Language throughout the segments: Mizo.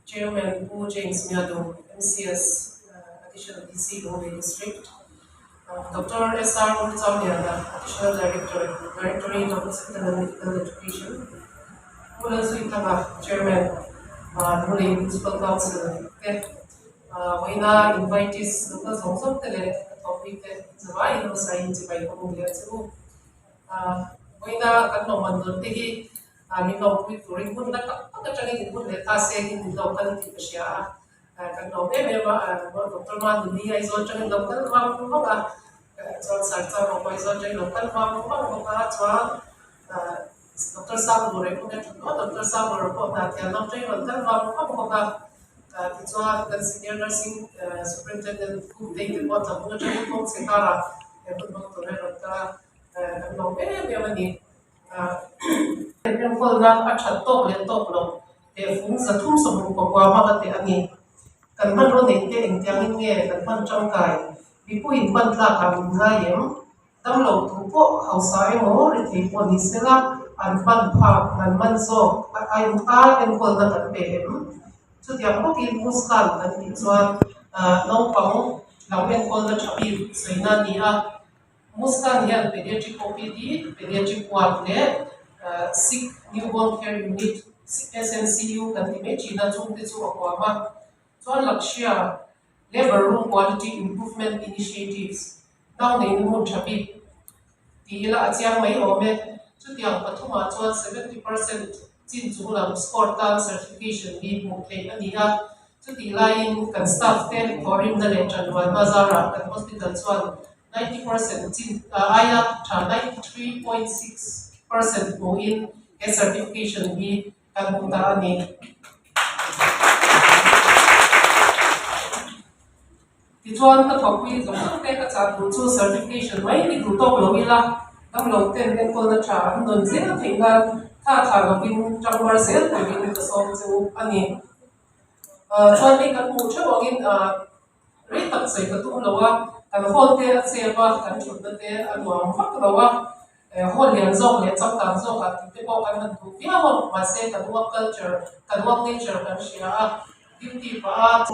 Chairman Pu James Miado, MCS Additional DC Lunglei District, Doctor SR Ngurchauliana, Additional Director, Directorate of Hospital and Medical Education, Pu Lalzuithanga, Chairman, Lunglei Municipal Council te, Vawiina invitees local zawng zawng te leh ka thawhpui te zavaiin hmasa in chibai ka hmu leh a che u. Vawiina kan lawmman dawn te hi min lo pui turin hun la tak tak atangin in hun leh ta se in min lo kal tih ka hria a, kan lawm em em a, Doctor Manuni Aizawl atangin lo kal vang vang a, chuan Sir Chauh pawh Aizawl atangin lo kal vang vang bawk a, chuan Doctor Sangbur eh hun a ṭhat aw, Doctor Sangbur pawh hna thiam lam atangin rawn kal vang vang bawk a, tichuan kan Senior Nursing Superintendent Khumtei te pawh tlangvung atangin kawng chhe karah he hun hmang tur hian rawn kal a, kan lawm em em a ni. Enkawlna a that tawk leh tawk loh tehfung 364 hmanga teh a ni. Kan hmanraw neih te engtiangin nge kan hman tangkai? Mipuiin hman tlakah min ngai em? Damlo tu pawh hausa emaw rethei pawh ni sela an hman phak, an man zawk a enkawlna kan pe em? Chutiang bawkin Muskan kan tih chuan naupang lo enkawlna tha bik sawina a ni a. Muskan hian Pediatric OPD, Pediatric Ward leh Sick Newborn Care Unit, SNCU, kan ti mai thin a, chungte chu a huam a. Chuan Lakshya Labour Room Quality Improvement Initiatives, nau neihna hmun tha bik tih ila a chiang mai awm e. Chutiang pathumah chuan 70% chin chung lam score tan certification hi hmuh theih a ni a. Chutih laiin kan staff te thawhrimna leh ṭanrualna zarah kan hospital chuan 90% chin aia ṭha 93.6% hmuhin he certification hi kan hmu ta a ni. Tichuan ka thawkpui zawng zawng te ka chah tur chu certification mai hi duh tawk lo ila, damlo ten enkawlna tha an dawn zel theih nan tha tha lovin tangmar zel turin ka sawm chu a ni. Chuan hei kan hmuh theuh angin rei tak sawi ka tum lo a, kan hall te a chep a, kan thutna te a nuam vak lo a, hall lian zawk leh changkang zawkah tih te pawh kan han duh viau a, mahse kan work culture, kan work nature kan hria a, duty pah a.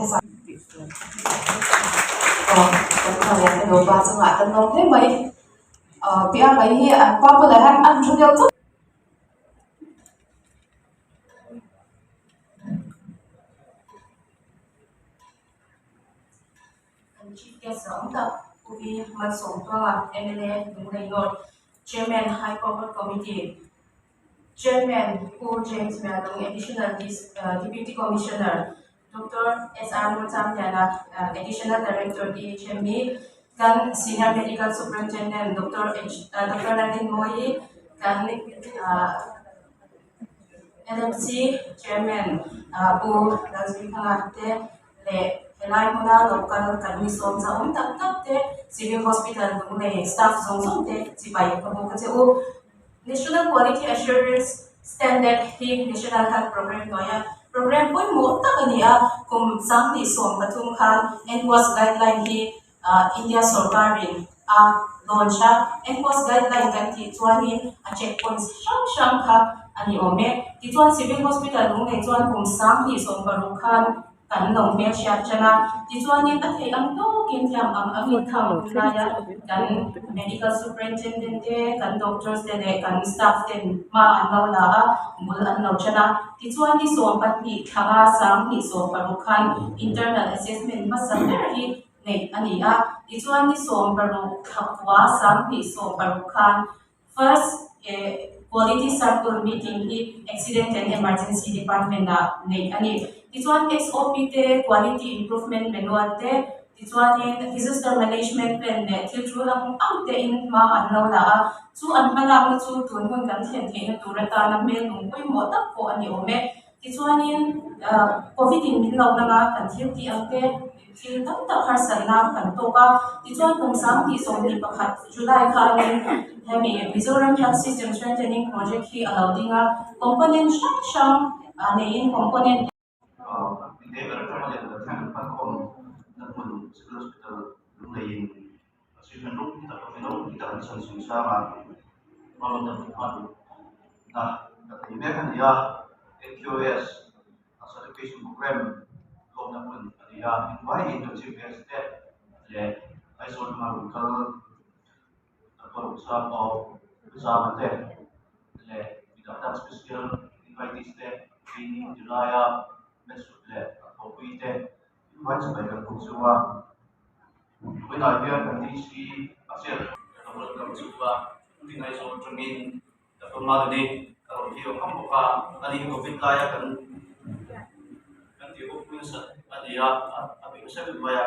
Kan Chief Guest a awm tak Pu V Malsawmtuanga mla Lunglei North Chairman High Power Committee Chairman Pu James Mialung Additional Deputy Commissioner Doctor SR Ngurchamliana Additional Director DHME kan Senior Medical Superintendent Doctor H Doctor Lalrinmawii kan LMC Chairman Pu Lalzuithanga te leh helai hmuna lo kal kan mi sawm chauh awm tak tak te Civil Hospital Lunglei staff zawng zawng te chibai ka bawk a che u. National Quality Assurance Standard hi National Health Programme hnuaia programme pawimawh tak a ni a, kum 2013 khan NQAS guideline hi India sorkarin a. a launch a, NPOS guideline kan tih chuanin a check points hrang hrang kha a ni awm e. Tichuan Civil Hospital Lunglei chuan kum 2016 khan kan lo hmelhriat tan a, tichuanin a theih ang tawkin thiam ang angin khang hun laia kan Medical Superintendent te, kan Doctors te leh kan staff ten hma an lo la a, bul an lo tan a. Tichuan ni 12 thlanga 2016 khan Internal Assessment hmasa ber hi neih a ni a, tichuan ni 16 thla kua 2016 khan First Quality Circle Meeting hi Accident and Emergency Department ah neih a ni. Tichuan SOP te, Quality Improvement Manual te, tichuanin Disaster Management Plan leh thil tul ang ang te in hma an lo la a, chu an hmalakna chu tun hun kan thlen theihna tur atana hmel lung pawimawh tak pawh a ni awm e. Tichuanin Covid in min lo dang a, kan thil tih ang te, thil tam tak harsatna kan tawk a. Tichuan kum 2021 July khanin hemi Mizoram Health System Strengthening Project hi a lo ding a, component hrang hrang neiin component. NQS Certification Program lawmna hmun a ni a, engvaiin kan Chief Guest te leh Aizawl hmanga rawn kal Doctor Rukhsang of Zama te leh midang dang special invitees te training ti laia Method leh a thawhpui te engvai chibai kan buk chu a. Vawiinah hian kan DC a chet ka welcome chu a, tin Aizawl atangin Doctor Madani ka rawn thlir ngam bawk a, ani hi Covid laia kan kan tih bawk pui nasat a ni a, a bih nasa em mai a.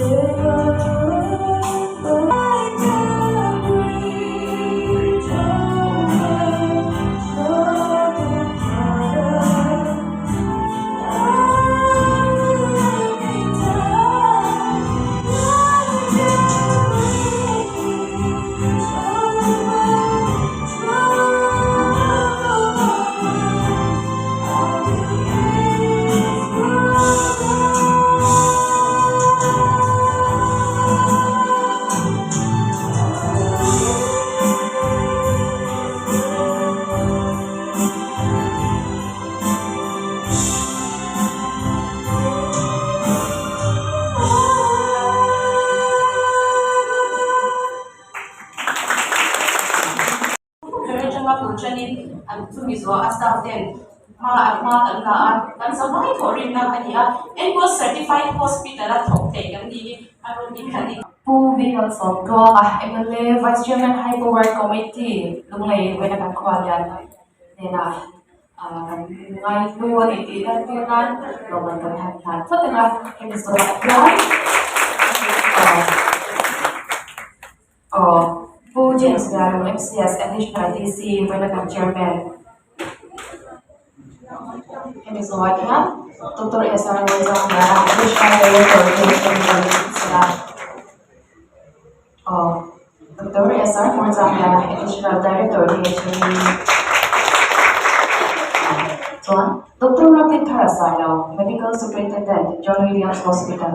Ber atanga tur chanin an chumi zuah a staff ten hma an hma kan la a, kan zavai thawh rinna a ni a, Enkawl Certified Hospital a thawk thei kan ni hi a rawn inthlan in. Pu Vimawlsawmtluanga, mla, Vice Chairman High Power Committee, Lunglei vawiina kan khua lian hnenah kan ngaihlu a ni tih lantir nan lawmman kan han hlan phawt ang a, hemi zawhah hian Aw, Pu James Bialung MCS Additional DC Vailakam Chairman hemi zawhah hian Doctor SR Rawlzamliana Additional Director Sela Aw, Doctor SR Rawlzamliana Additional Director DHME chuan Doctor Ramdinthara Sailo Medical Superintendent John Williams Hospital.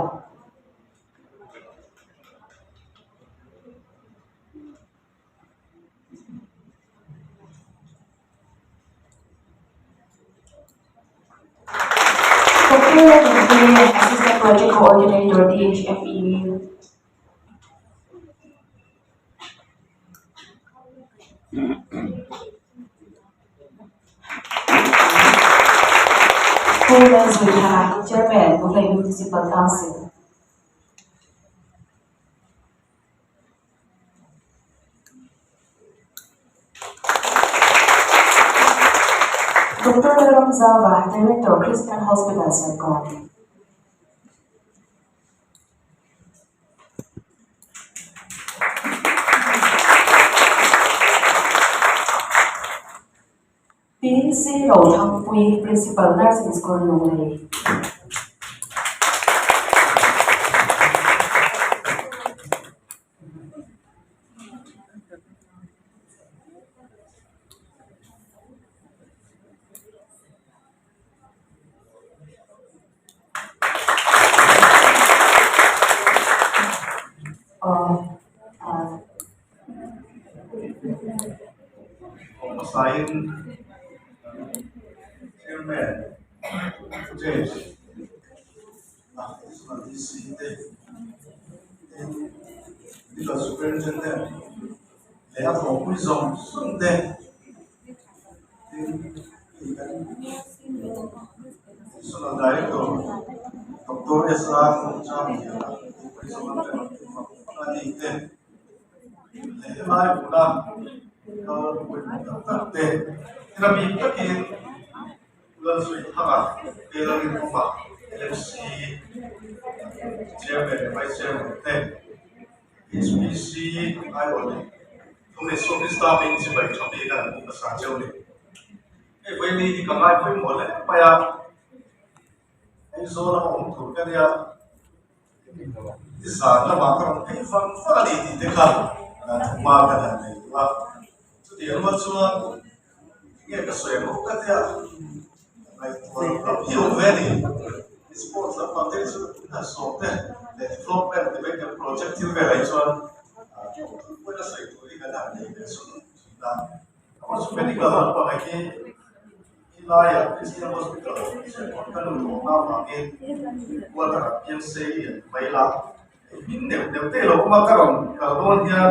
Assistant Project Coordinator DHFE. Pu Lalzuithanga, Chairman, Lunglei Municipal Council. Doctor Lalramzauva, Director, Christian Hospital, Serkawn. Pi C Rothangpui, Principal, Nursing School, Lunglei. Hmasain Chairman James Additional DC te tin Medical Superintendent leh a thawhpui zawng zawng te tin hei kan Additional Director Doctor SR Thawngchangliana thawhpui zawng an rem fak a ni te. Leh helai hmuna kal pawimawh tak tak te thil a bik takin Lalzuithanga Tailoring Awma LMC Chairman leh Vice Chairman te HPC aiawh leh Lunglei Sawrkar Staff in chibai tha bik an hmasa cheu a ni. Hei vawiin hi ka ngai pawimawh hle mai a, Aizawl lama awm tur ka nia. Zan lamah ka rawn phei vang vang a ni tih te kha thuma kan han nei duh a. Chutiang rual chuan enge ka sawi ang ka tia ngaihtuah lam hi awm ve a ni. Sports lampang te chu han sawm te leh development development project thil velah hi chuan thupui a sawi tur hi kan han nei ve sut sut a. Amaherawhchu medical lampang hi Helaiah Christian Hospital serhawt ka lut awmna avangin quarter ah piang sei lian mai la, hei hming neuh neuh te lo awm a, ka rawn kal dawn hian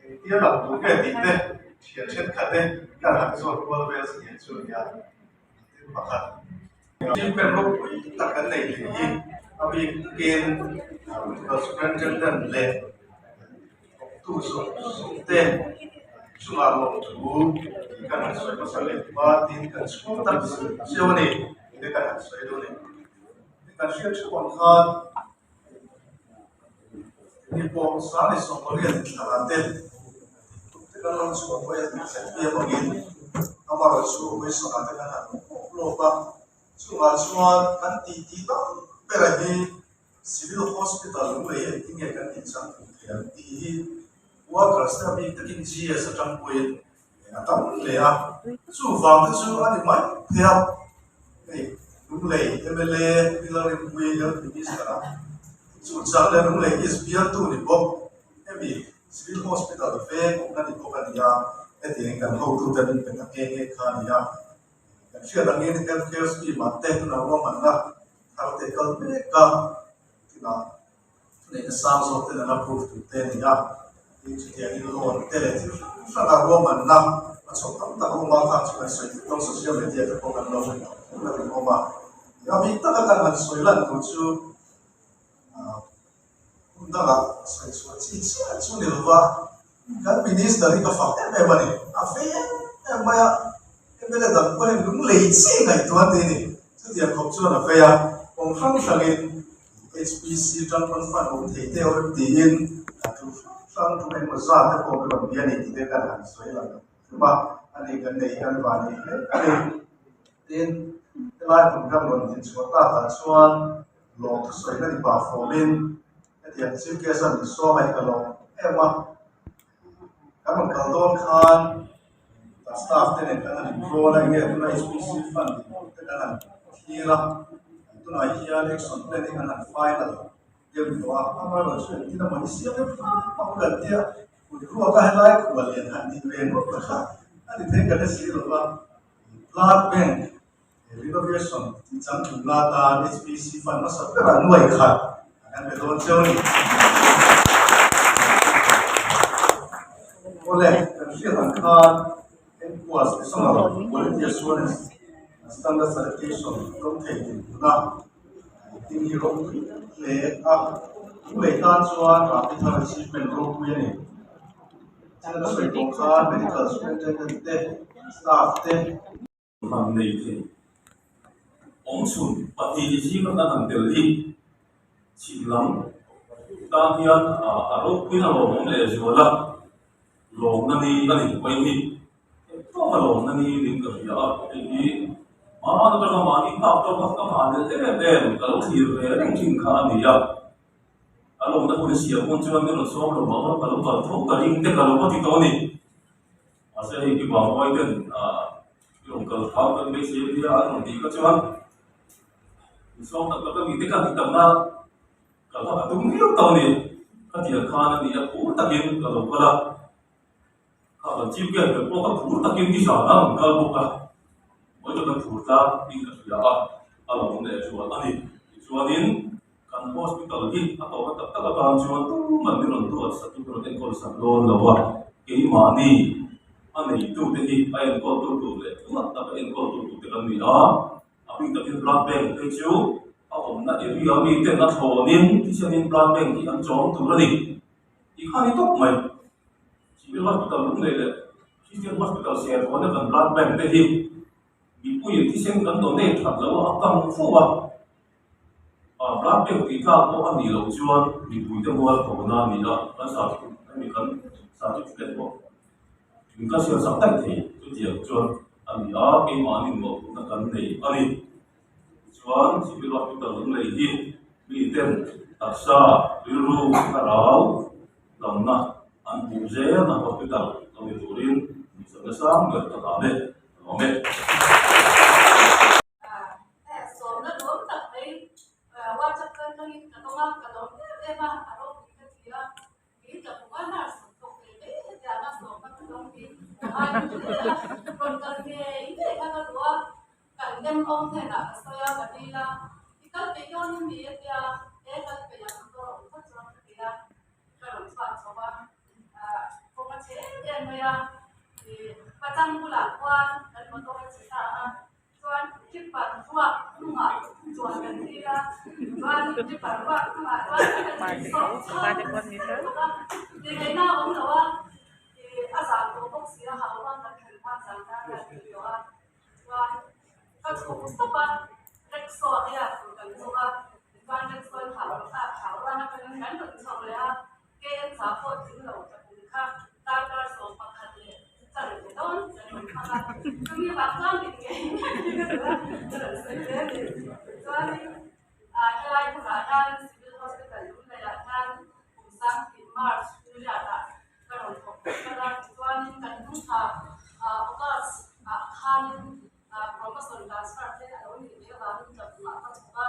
engtia lang tur nge tih te thian thenkhat te ka han zawt kual vel chian chu a nia, tin pakhat. Team pen ropui tak kan nei thei hi a bik takin Medical Superintendent leh Thawktu zawng zawng te chungah lawmthu tih kan han sawi hmasa leh hma tiin kan chhung tak chiau a ni tih te kan han sawi dawn a ni. Kan hriat thu ang khan Ni pawh Sani sawmpariat inthlanah te te kan lo chhuah pawh hian min thlen em angin amaherawhchu Wilson-a te kan han hmu lawk a, chungah chuan kan tih tih tam bera hi Civil Hospital Lunglei engtin nge kan inchang thung thei ang tih hi workers te a bik takin GS atang pawhin a tam hle a, chuvang te chu a ni mai thei a, hei Lunglei mla Hillary Pui Health Minister a chu chang leh Lunglei East bialtu ni bawk hemi Civil Hospital veng awmna ni bawk a ni a, hetiang kan hotute min pe ta nghe nghe kha a ni a, kan hriat angin Health Care Scheme ah te tunah ruahmanna thar te kal mek a, tunah Thuneihna sang zawk ten an approve tur te a ni a, tin chutiangin loan te leh thil hrang hranga ruahmanna a chhawp tam tak a awm a, khang chu kan sawi thut lo, social media te pawh kan lo hmu a rinawm a. A bik taka kan han sawi lan tur chu hmun dangah sawi chhuah chi chiah chu ni lova, kan minister hi ka fak em em a ni, a fei em em mai a, mla dang pawh hian lunglei chi ngaihtuah an ti a ni, chutiang khawp chuan a fei a, kawng hrang hrangin HPC tangkawn fund awm thei te awm tiin a thu hrang hrang thu engemaw zat te pawh kan rawn bia a ni tih te kan han sawi lang thum a, a ni kan nei kan van nei hle a ni. Tin, helai hmun kan rawn dinchhuah takah chuan lawm thusawina ni pah fawmin hetiang Chief Guest a min sawm a hi ka lawm em a, kan rawn kal dawn khan staff te nen kan han inrawn a, enge tuna HPC fund te kan han thlir a, tunah hian action plan hi kan han final deuh tawh a, amaherawhchu engtin emaw ni siam em hram ang kan tia kut ruak a helai khual lian han nih ve ngawt ta kha a ni thei ka hre si lo va, Blood Bank renovation tih changtlung la tan HPC fund hmasa berah nuai khat an pe dawn cheu a ni. Awle, kan hriat ang khan NQAS National Quality Assurance and Standard Certification rawng thei tih hmuna ding hi ropui hle a, Lunglei tan chuan Rapi thar achievement ropui a ni. Thil ka sawi tawh khan Medical Superintendent te, staff te, Han nei thei. Awmchhun pahnih zinga kan han tel hi chhim lam tan hian a ropuiin a lawmawm leh zual a, lawmna ni a ni mai hi. Engtawk a lawmna ni niin ka hria a, hei hi hmaan atanga mahni phak tawk a ka hmanel em em ka lo thlir ve reng thin kha a ni a. A lawmna hun a siam hun chuan min rawn sawm lo mah ka lo kal tho ka ring te ka lo va ti tawh a ni. Mahse hei ki vang huai ten i rawn kal thau kan beisei a nia an rawn tih kha chuan insawm tak tak a ni te khan ti tam na kal kha ka tum viau tawh a ni. Khatiang khan a ni a phur takin ka lo kal a, kha kan chief guest ber pawh kha phur takin nizan a rawn kal bawk a, vawi tak an phur tlang in ka hria a, a lo awm leh zual a ni. Tichuanin Kan hospital hi a tawhna tak tak atan chuan tuman min rawn duat sak in rawn enkawl sak dawn lo a, keimahni a neitute hi a enkawltu tur leh tunah tak a enkawltu tur te kan ni a, a bik takin blood bank phei chu a awmna area mi ten a thlawnin thisenin blood bank hi an chawm tur a ni tih kha a ni tawp mai. Civil hospital Lunglei leh Christian hospital Sertawna kan blood bank te hi mipuiin thisen kan donate that lo a, a kang fo a. Blood bank tih tlak pawh a nih loh chuan mipuite mual tawhna a ni a, kan certificate hemi kan certificate pawh min ka siam sak daih thei chutiang chuan a ni a, keimahni mawhphurhna kan nei a ni. Tichuan Civil Hospital Lunglei hi miten taksa, rilru, thlarau damna an hmuh zelna hospital lo ni turin duhsakna sang ber ka dah e, ka lawm e. Sawmna nuam tak mai WhatsApp kal tangin ka dawng a, ka lawm em em a, a ropui ka ti a, kei ka hmu a nurse rawn thawk ve mai hetianga sawmna ka dawng hi ka ngai hle a, rawn kal ngei ngei kha ka duh a, kan dem awm hnenah ka sawi a, ka dil a, i kal peih dawn em ni a tia, e kal peih ang ka rawn phawt chuan ka ti a, ka rawn chhuak chho a, kawng a chhe em em mai a, pachang bulah khuan kan motor a chhe ta a. Chuan Tipper ruak hnungah chuan kan thlir a, chuan Tipper ruak hnungah chuan kan insawm chho nasa bawk a, tihtheihna a awm lo a, ih a zan tawh bawk si a, hau vang kan thlen khan zan tan a tih tawh a, chuan ka chhuk stop a, rickshaw a hian tur kan zawng a, tichuan rickshaw in hau hau ruan atangin kan rawn chho leh a. za pawh tling lo tlakung kha darkar 11 leh chan ve dawn kan rawn hmang a, chumi vang chuan min ngei ngei ka duh a, ka rawn sawi ve a ni. Chuanin helai hmunah hian Civil Hospital Lunglei-ah hian kum 20 March riatah ka rawn thawk ber a, tichuanin kan hnung thla August-ah khanin promotion transfer te a lo nih ve avangin tlakungah ka chhuk a,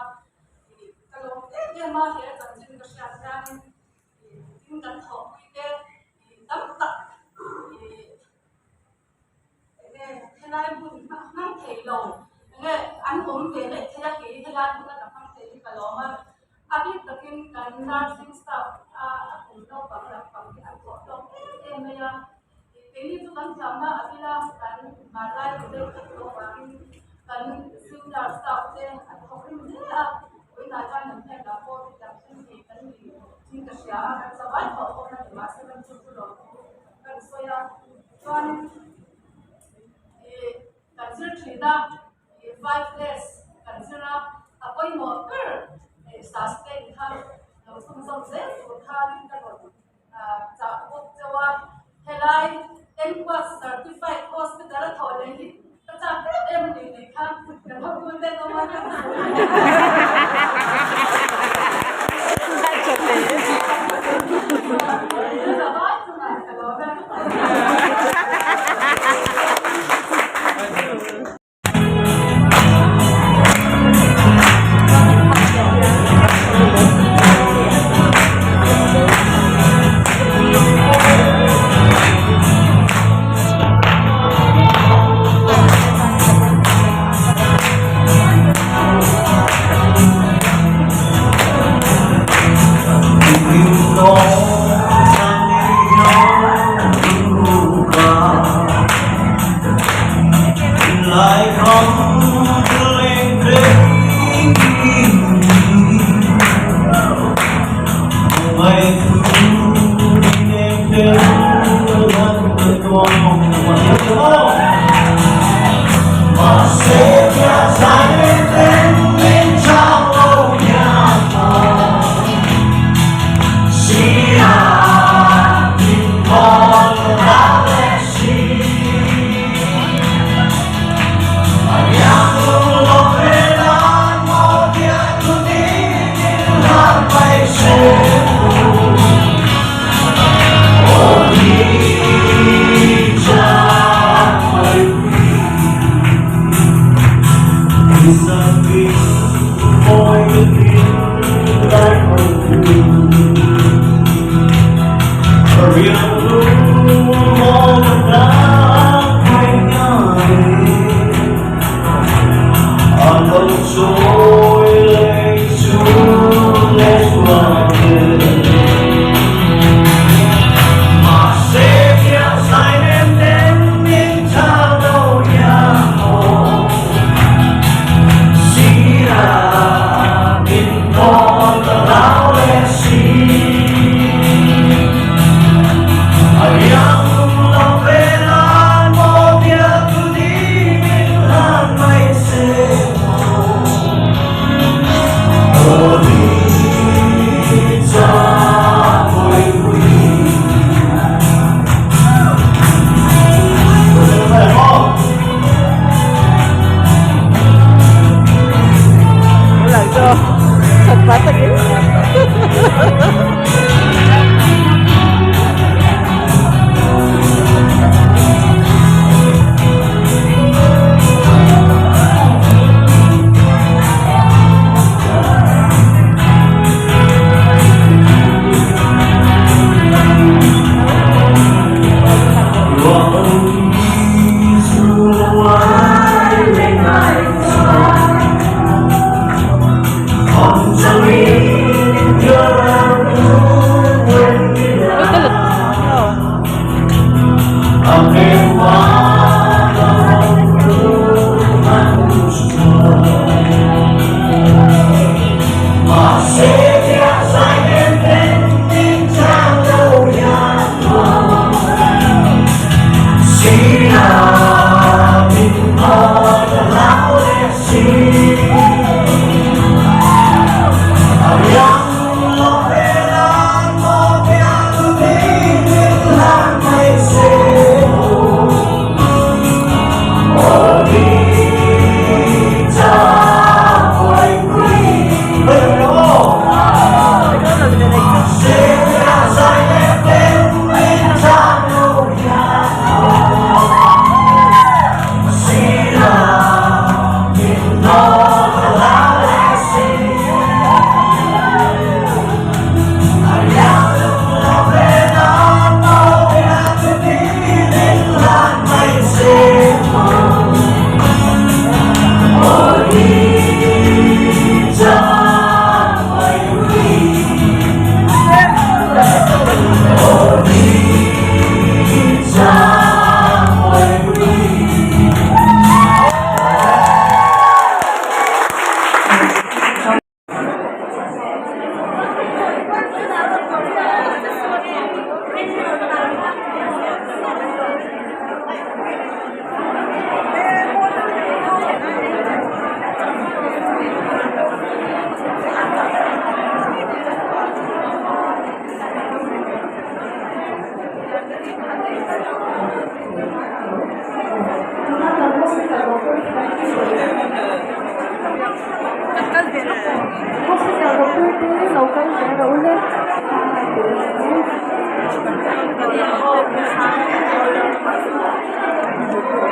ka lawm em em a, he chanchin ka hriat hianin tin kan thawhpui te tam tak enge helai hmun hmang thei lo enge an awm ve leh thei a kei helai hmun a ka hmang thei hi ka lawm a, a bik takin kan nursing staff a kum naupang lampang hi an thawh hlawk em em mai a. Keini chu kan thiamna a bila kan hmanlai ru deuh vek tawh vangin kan senior staff te an thawk rim hle a, vawiinah chuan an hnenah pawh hetiang thil hi kan ni thin ka hria a, kan zavai thawh pawh na ni mahse kan chu chu lo thu kan sawi a, chuanin ih kan zir thin a, ih 5S kan zir a, a pawimawh ber ih sustain kha lo chhunzawm zel tur khanin ka rawn. Chah bawk chauh a, helai NQAS Certified Hospital a thawh leh hi ka chak em em a ni tih kha kan hotu te awm a.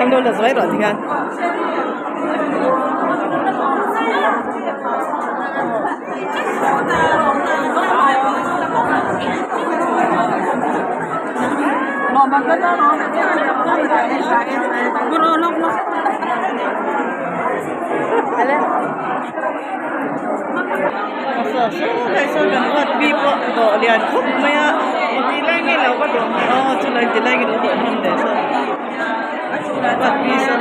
Min lo la zuai rawh tikhian. Saw saw saw kan ruat pi pawh dawh lian khawp mai a aw chulai ti lai nge lo dawh hman leh saw ruat pi saw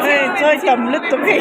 hei chawi tam lutuk hei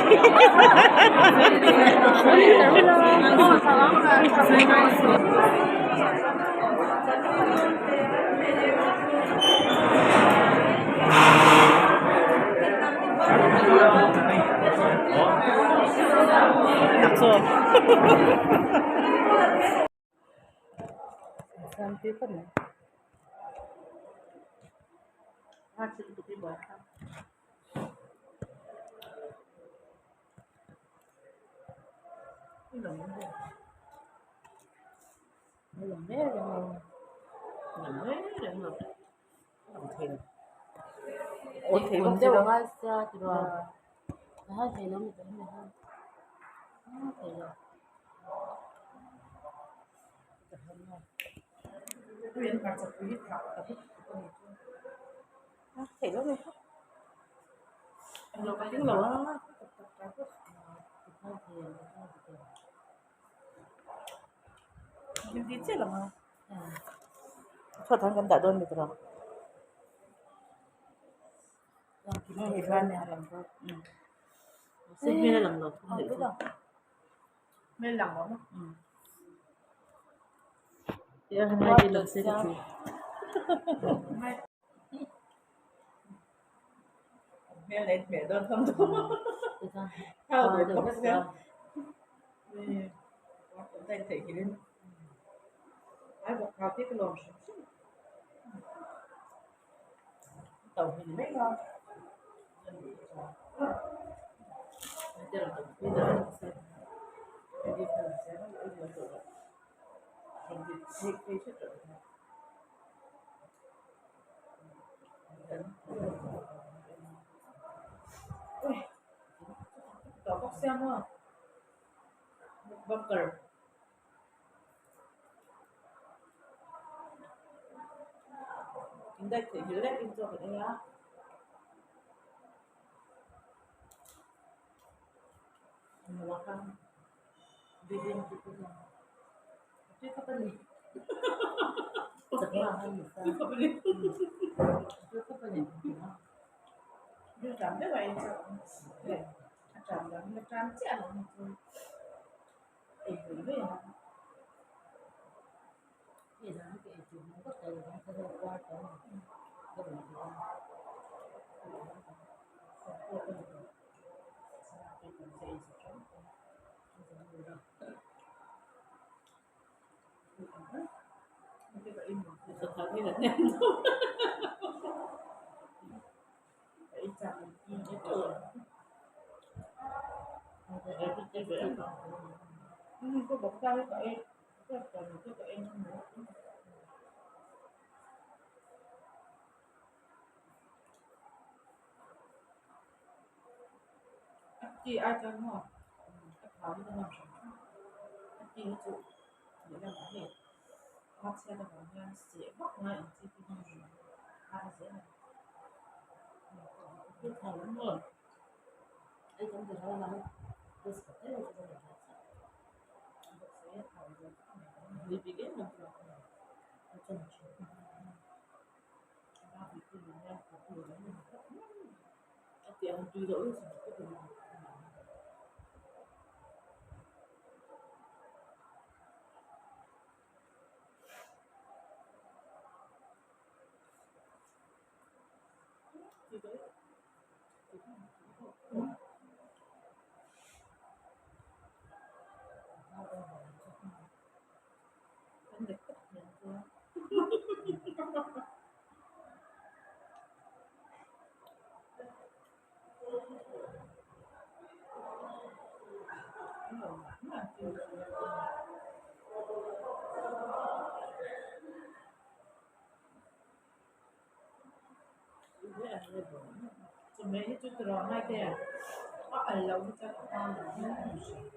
Chawhmeh hi chu tiraw ngai te a al loh hi chuan a hang lo viau ang hrim.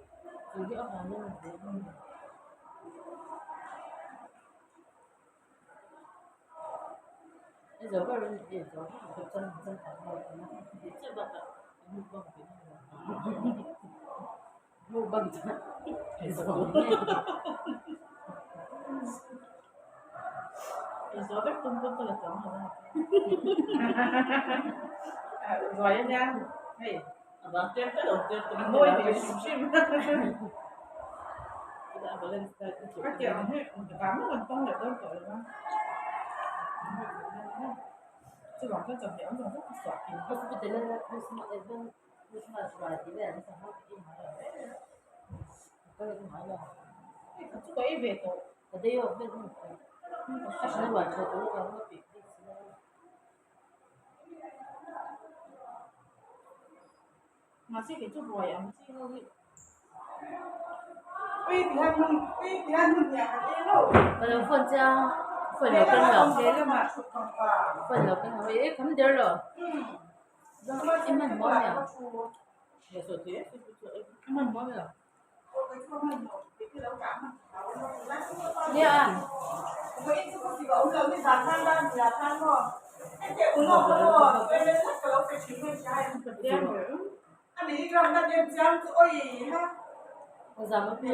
Chu hi a hang dawn a ni.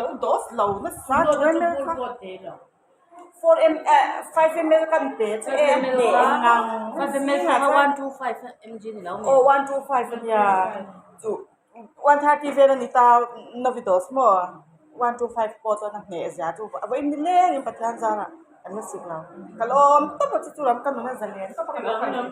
Lo dose lo nasa chuan mel kha four m eh five ml kan pe chu em leh engang aw one two five ania chu one thirty vel ani ta novi dose maw one two five pawh chuan a hneh zia chu a vawiin nileng in Pathian zarah kan la sik lo ka lawm tawp a chu chu lam ka nun a zalen tawp a ka lo kal.